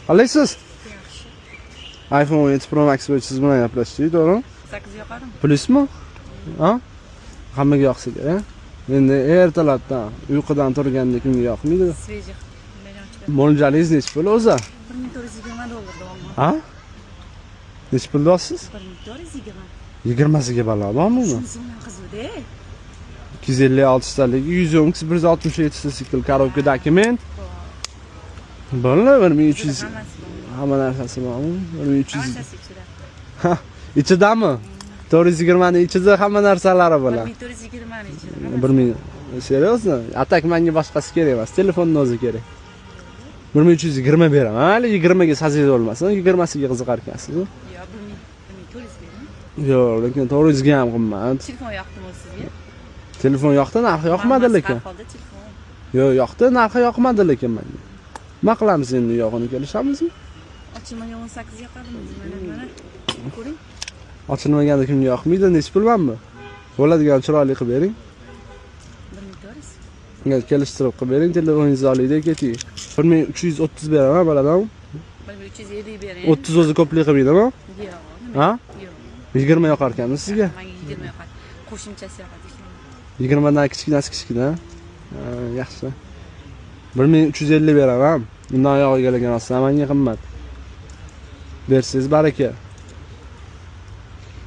Qalaysiz? Yaxshi. iPhone 17 Pro Max bo'yicha siz bilan gaplashdik, to'g'rimi? 8 yoqadimi? Plyusmi? Ha? Hammaga yoqsa kerak. Endi ertalabdan uyqudan turganda kimga yoqmaydi? Свежий. Million. Mo'ljalingiz nechi pul o'zi? 1420 dollar deyapman. Ha? Nechi pul deyapsiz? 1420. 20siga balo bormi uni? Shunisi bilan qiziqda. 256 taligi 110 167 стекло, коробка, документ. Bo'ldi, 1300. Hammasi bor. Hamma narsasi bormi? 1300. Hammasi ichida. Ha, ichidami? 420 ni ichida hamma narsalari bo'ladi. 1420 ni ichida. 1000, серьезно? А так menga boshqasi kerak emas, telefonni o'zi kerak. 1320 beraman. Hali 20 ga sazing'iz bo'lmasin, 20siga qiziqar ekansiz. Yo'q, 1400 bering. Yo'q, lekin 400 ga ham qimmat. Telefon yoqdimi o'zi sizga? Telefon yoqdi, narxi yoqmadi lekin. Har holda telefon. Yo'q, yoqdi, narxi yoqmadi lekin menga. Nima qilamiz endi, yo'g'ini kelishamizmi? Ochilmagan 18 yoqadimi? Mana, mana. Ko'ring. Ochilmaganda kimga yoqmaydi? Nechi pul manmi? Bo'ladigan chiroyli qilib bering. 1400. Unga kelishtirib qilib bering, telefoningizni olayda keting. 1330 beraman, bo'ladimi? 1350 bering. 30 o'zi ko'plik qilmaydimi? Yo'q. Ha? Yo'q. 20 yoqar ekanmi sizga? Menga 20 yoqadi. Qo'shimchasi yoqadi. 20 dan kichkinasi kichkina. Ha, yaxshi. 1350 beraman. Undan oyog'iga lekin olsam menga qimmat. Bersangiz baraka.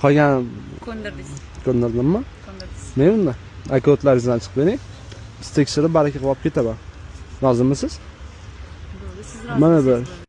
Qolgan Ko'ndirdingiz. Ko'ndirdimmi? Ko'ndirdingiz. Men unda akkauntlaringizdan chiqib bering. Biz tekshirib, baraka qilib olib ketaman. Rozimisiz? Bo'ldi, siz Mana rozimisiz? bir. Bo'ldi.